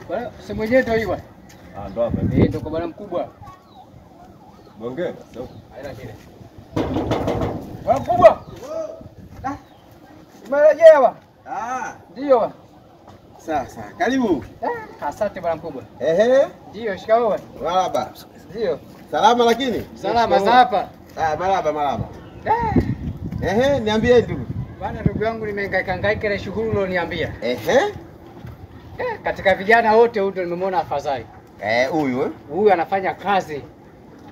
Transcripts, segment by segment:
Kwa sehemu yenyewe ndio hiyo. Ah, ndo hapa. Eh, ndio kwa bwana mkubwa. Gongea sio? Haina shida. Bwana mkubwa. Ah. Umerejea bwana. Ah, ndio bwana. Sawa sawa. Karibu. Asante bwana mkubwa. Ehe. Ndio, shikamoo bwana. Marhaba. Ndio. Salama lakini? Salama za hapa. Ah, marhaba marhaba. Ehe, niambie ndugu. Bwana ndugu yangu nimehangaika hangaika na shughuli ulioniambia. Ehe. Katika vijana wote huyu ndo nimemwona afadhali. Eh, huyu eh? Huyu anafanya kazi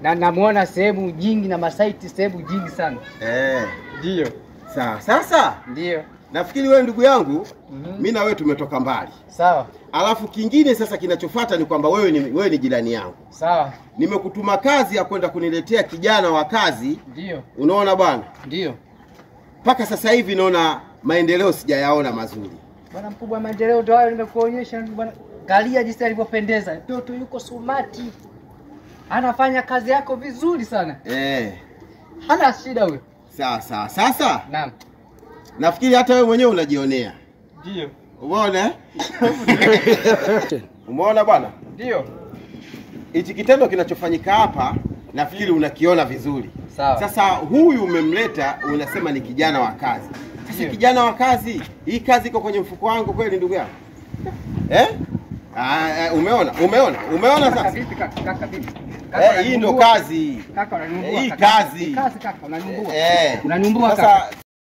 na namuona sehemu nyingi na masaiti sehemu nyingi sana. Eh. Ndio. Sawa. Sasa ndio. Nafikiri wewe ndugu yangu, mimi na wewe tumetoka mbali. Sawa. Alafu kingine sasa kinachofuata ni kwamba wewe ni jirani yangu. Sawa. Nimekutuma kazi ya kwenda kuniletea kijana wa kazi. Ndio. Unaona bwana? Ndio. Mpaka sasa hivi naona maendeleo sijayaona mazuri. Bwana mkubwa, maendeleo ndio hayo nimekuonyesha bwana. Angalia jinsi alivyopendeza. Mtoto yuko sumati. Anafanya kazi yako vizuri sana. Eh. Hana shida huyo. Sawa sawa. Sasa? Naam. Nafikiri hata wewe mwenyewe unajionea. Ndio. Umeona? Umeona bwana? Ndio. Hichi kitendo kinachofanyika hapa nafikiri unakiona vizuri. Sawa. Sasa huyu umemleta unasema ni kijana wa kazi. Sasa kijana wa kazi, hii kazi iko kwenye mfuko wangu kweli ndugu yangu? Eh? Ah, umeona? Umeona? Umeona sasa? Vipi kaka, kaka vipi? Hii ndio kazi. Kaka unaniumbua. Hii kazi. Kazi kaka unaniumbua. Eh. Unaniumbua kaka.